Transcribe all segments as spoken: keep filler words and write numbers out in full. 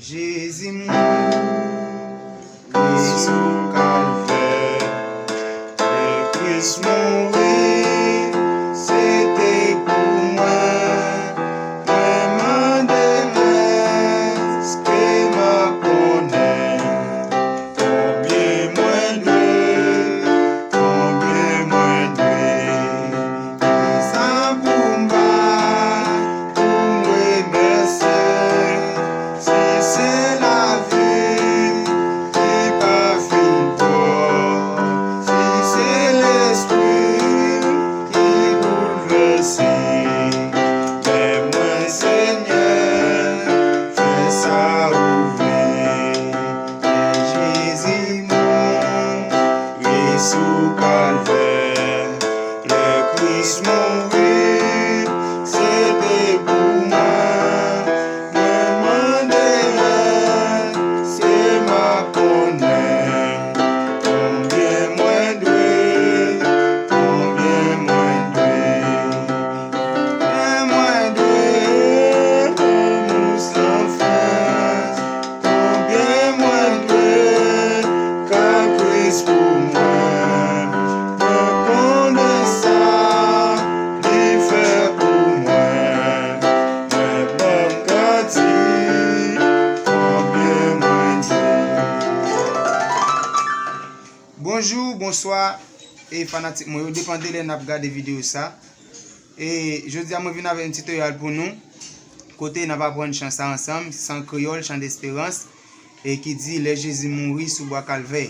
Jezi mouri sou Kalvè. Lè Kris mouri, se te pou mwen. Mwen mande, èske m ap konnen konbyen mwen dwe, konbyen mwen dwe? Kisa pou m ba pou m remèsye? Si se lavi ki pa fin pwòp, si se lespri ki boulvèse, men mwen, Senyè, fè sa ou vle. Lè Jezi mouri sou Kalvè, lè Kris mouri, se te pou mwen. Mwen mande, èske m ap konnen konbyen mwen dwe, konbyen mwen dwe? Konbyen mwen dwe lanmou san fen? Konbyen mwen dwe kè Kris pou mwen? Mwen konnen sa li fè pou mwen. Mwen p ap ka di konbyen mwen dwe. Bonjou, bonswa, e fanatik mwen yo, depann de lè n ap gade videyo sa. E jodi a mwen vin avèk yon titoryal pou nou, kote n ap aprann chan sa ansanm, San Kreyòl, Chan Desperans, e ki di Lè Jezi mouri sou bwa Kalvè.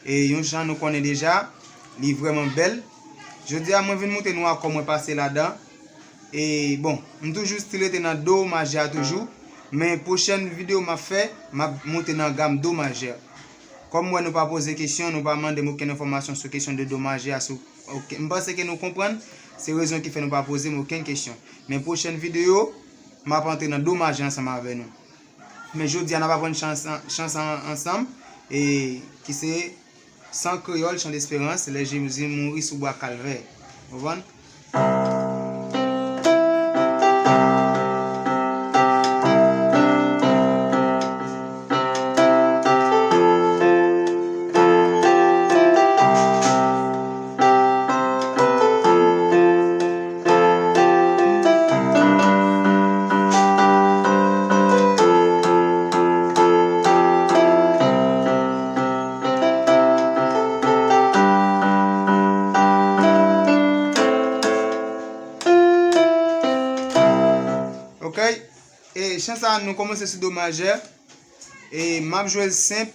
E yon chan nou konnen deja, li vrèman bèl. Jodi a mwen vin montre nou akò mwen pase ladan. E bon, m toujou still rete nan do majè a toujou, men pwochèn videyo m ap fè, m ap monte nan gam do majè. Kòm m wè nou pa poze kesyon, nou pa mande m okenn enfòmasyon sou kesyon de do majè a, sou, ok, m panse ke nou konprann, se rezon ki fè nou pa poze m okenn kesyon. Men pwochèn videyo, m ap antre nan do majè ansanm avè nou. Men jodi a, n ap aprann chan sa, chan sa ansanm, e ki se San Kreyòl, Chan Desperans, Lè Jezi mouri sou bwa Kalvè. Konprann? Ok. E chan sa, nou kòmanse sou do majè. E m ap jwe l senp.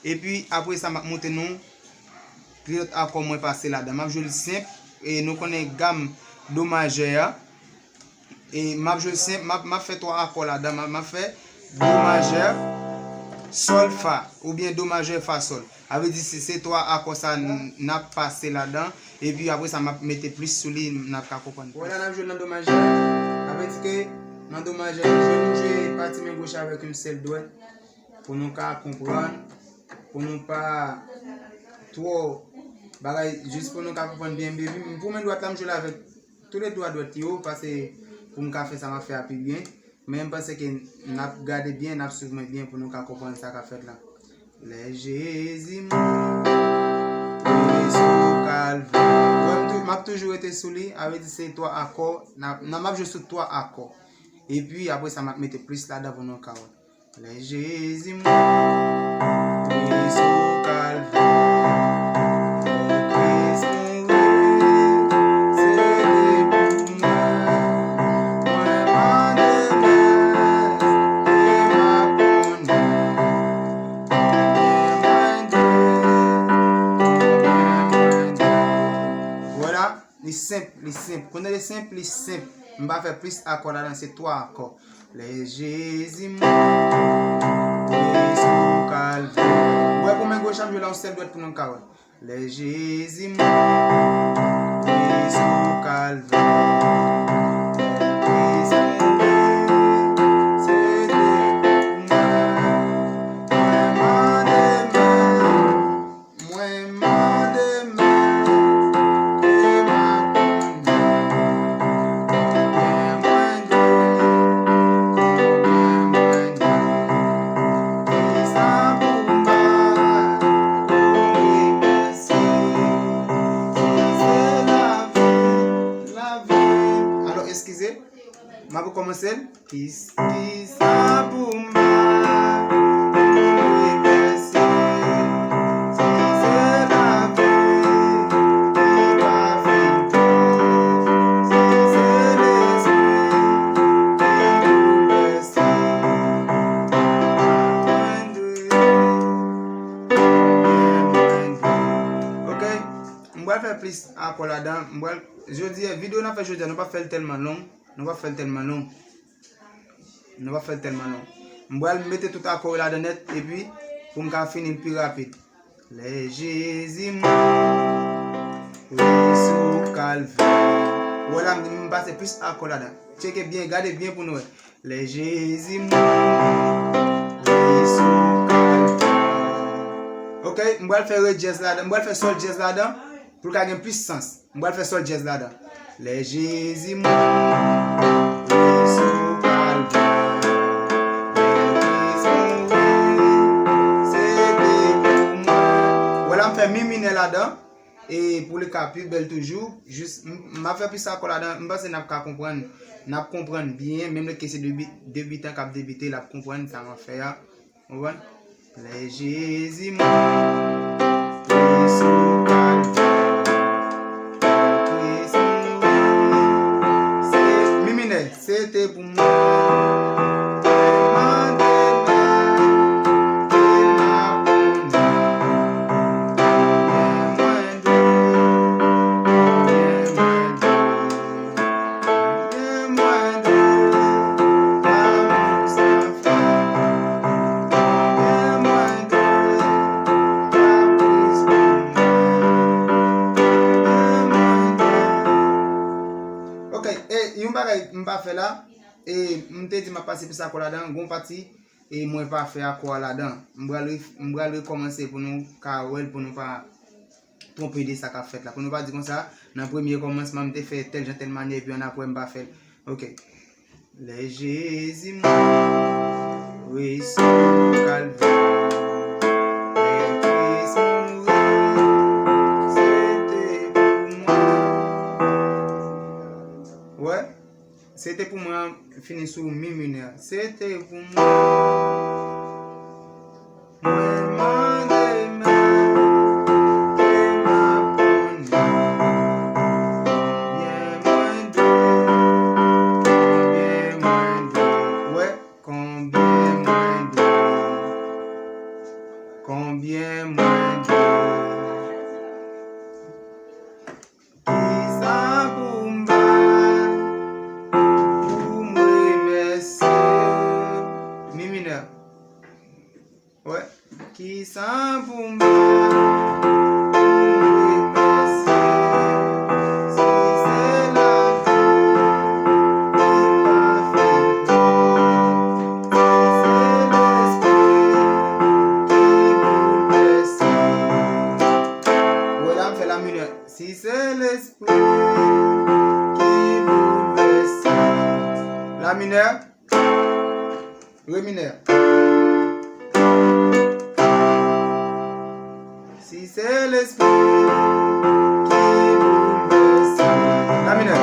Epi apre sa, m ap montre nou ki lòt akò mwen pase ladan. M ap jwe l senp. E nou konnen gam do majè a. E m ap jwe senp, m ap, m ap fè twa akò ladan. M ap, m ap fè do majè, sòl, fa, oubyen do majè, fa, sòl. A vle di, se, se twa akò sa n, n ap pase ladan. Epi apre sa, m ap mete plis sou li, n ap ka konprann. Vwala, n ap jwe nan do majè. A vle di ke nan do majè, nou jwe, nou jwe pati men goch avèk yon sèl dwèt. Pou nou ka konprann, pou nou pa twò bagay, jis pou nou ka konprann byen, baby. M pou men dwèt la, m jwe l avèk tou le dwa dwèt yo, paske pou m ka fè sa m ap fè a pi byen. Men m panse ke n ap gade byen, n ap swiv mwen byen pou nou ka konprann sa k ap fèt la. Lè Jezi mouri sou Kalvè. Wè, m tou, m ap toujou rete sou li, a vle di se twa akò, n ap, nan m ap jwe sou twa akò. Epi, apre sa, m ap mete plis ladan pou nou ka wè. Lè Jezi mouri sou Kalvè, lè Kris mouri, se te pou mwen. Mwen mande, èske m ap konnen konbyen mwen dwe, konbyen mwen dwe? Vwala. Li senp, li senp. Konnen li senp, li senp. M pa fè plis akò ladan, se twa akò. Lè Jezi mouri sou Kalvè. Wè, pou men goch ap jwe la, yon sèl dwèt pou nou ka wè. Lè Jezi mouri sou Kalvè. Lè Kris mouri, se te pou mwen. Mwen mande, mèt, mwen mande, mèt, ke m ap konnen konbyen mwen dwe, konbyen mwen dwe. Kis, kisa pou m ba, pou m remèsye? Si se lavi ki pa fin pran, si se lespri ki boulvèse, mwen dwe, mwen dwe. Ok, m pral fè plis akò ladan. M pral, jodi a, videyo n ap fè jodi a, nou p ap fè l tèlman long. Nou p ap fè l tèlman long. Nou p ap fè l tèlman long. M pral mete tout akò yo ladan nèt, epi pou m ka fini l pi rapid. Lè Jezi mouri sou Kalvè. Ou wè la, m, m pase plis akò ladan. Tcheke byen, gade byen pou nou wè. Lè Jezi mouri sou Kalvè. Ok, m pral fè re dyèz ladan, m pral fè sòl dyèz ladan pou l ka gen plis sans. M pral fè sòl dyèz ladan. Lè Jezi mouri sou Kalvè, lè Kris mouri, se te pou mwen. Wè la, m fè mi minè ladan. E pou li ka pi bèl toujou, jis m, m ap fè plis akò ladan, m panse n ap ka konprann. N ap konprann byen, menm lè ke se debi-, debitan k ap debite, l ap konprann sa m ap fè a. Ou konprann? Lè Jezi mouri sou Kalvè, lè Kris mouri, se mi minè, se te pou mwen. Mwen mande la, e m ap konnen. Konbyen mwen dwe, konbyen mwen dwe. Konbyen mwen dwe, lanmou san fen. Konbyen mwen dwe, laplis pou mwen. Konbyen mwen dwe. Ok, e yon bagay m pa fè la, e m te di m ap pase plis akò ladan, gon pati, e mwen pa fè akò a ladan. M pral re-, m pral rekòmanse pou nou ka wè l, pou nou pa twonpe de sa k ap fèt la. Pou nou pa di konsa, nan premye kòmansman, m te fè tèl jan, tèl manyè, epi annapre, m pa fè l. Ok. Lè Jezi mouri sou Kalvè, lè Kris mouri, se te pou mwen. Wè? Se te pou mwen, fini sou mi minè. Se te pou mwen. Mwen mande mèt, e m ap konnen. Konbyen mwen dwe, konbyen mwen dwe. Wè, konbyen mwen dwe. Konbyen mwen dwe. Kisa pou m ba, pou m remèsye? Mi minè. Wè. Kisa pou m ba, pou m remèsye? Si se lavi ki pa fin pran, si se lespri ki boulvèse. Wè la, m fè la minè. Si se lespri ki boulvèse. La minè. Re minè. Si se lespri ki boulvèse. La minè.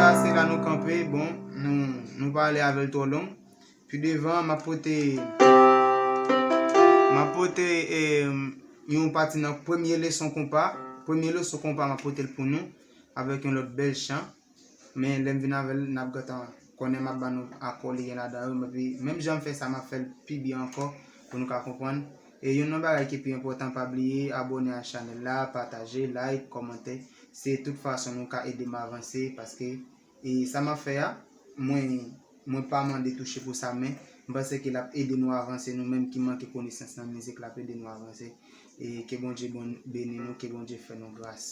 Pase la nou kanpe, bon, nou, nou pa ale avè l twò long. Pi devan, m ap pote, m ap pote eh, yon pati nan premye leson konpa. Premye leson konpa, m ap pote l pou nou avèk yon lòt bèl chan. Men lè m vin avè l, n ap gentan konnen m ap ban nou akò li gen ladan yo. Epi menm jan m fè sa, m ap fè l pi byen ankò pou nou ka konprann. E youn nan bagay ki pi enpòtan, pa bliye abòne a chanèl la, pataje, like, kòmante. Se tout fason nou ka ede m avanse paske e sa m ap fè a, mwen mwen pa mande touche pou sa, men m panse ke l ap ede nou avanse, nou menm ki manke konesans nan mizik, l ap ede nou avanse. E ke Bondye bon, beni nou, ke Bondye fè nou gras.